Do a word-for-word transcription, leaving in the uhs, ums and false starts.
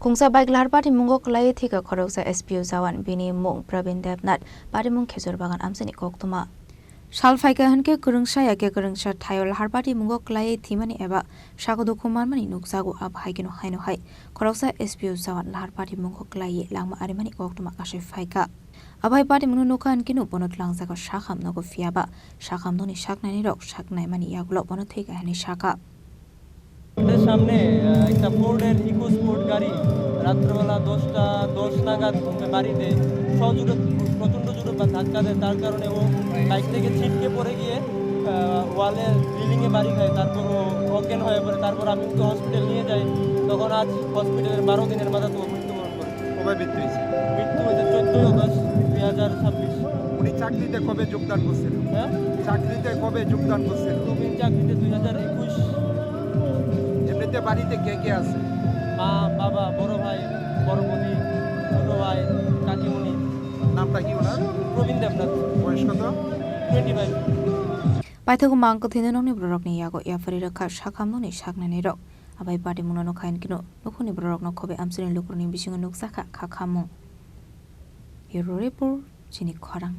Pungsa bike lahar patimungo kwlaiwi thwikha khoroksa S P O jawan, bini mung Pravin Debnath, patimung Khejur Bagan amchaini koktwma. Sal phaikha hwnkhe kwrwngsa ya khe kwrwngsa thaio lahar patimungo kwlaiwi thwimani eba sakdukhu manmani nukjago, abo hai kheno haino hai khoroksa S P O jawan lahar patimungo kwlaiwi langma arimani koktwma kasui phaikha. Abo hai patimungno nukha hwnkhe no bono twlangjago sakham nogo, phiyaba sakham nokni saknainirok saknaimani yagulo bono thwikha hwnwi sakha. আমাদের সামনে, আহ, একটা ফোর্ডের eco sport গাড়ি রাত্রেবেলা দশটা দশ নাগাদ ওকে বাড়িতে সজোরে প্রচণ্ড জোরে বা ধাক্কা দেয়, তার কারণে ও বাইক থেকে ছিটকে পড়ে গিয়ে, আহ, ওয়ালে রিলিংয়ে বাড়ি খায়। তারপর ও অজ্ঞান হয়ে পড়ে। তারপর আমি ওকে হসপিটাল নিয়ে যাই। তখন আজ হসপিটালের বারো দিনের মাথায় তো ও মৃত্যুবরণ করে। কবে মৃত্যু হয়েছে? মৃত্যু হয়েছে চোদ্দই আগস্ট দুই হাজার ছাব্বিশ। উনি চাকরিতে কবে যোগদান করছিলেন? হ্যাঁ? চাকরিতে কবে যোগদান করছিলেন? নবীন চাকরিতে দুই হাজার একুশ। এমনিতে বাড়িতে কে কে আছে? মা, বাবা, বড় ভাই, বড় বৌদি, ছোট ভাই, কাকিমুনি। নামটা কি ওনার? প্রবীণ দেবনাথ। বয়স কত? Twenty five. Paithakgo mang kwthwino nokni bororokni yago yapharwi rwkha sakhamnokni saknainirok. Abai patimungno nukha hwnkhe no nukhungni bororokno khobai amchaini lukurokni bisingo nukjakha kha khamung. Bureau Report, chini khorang.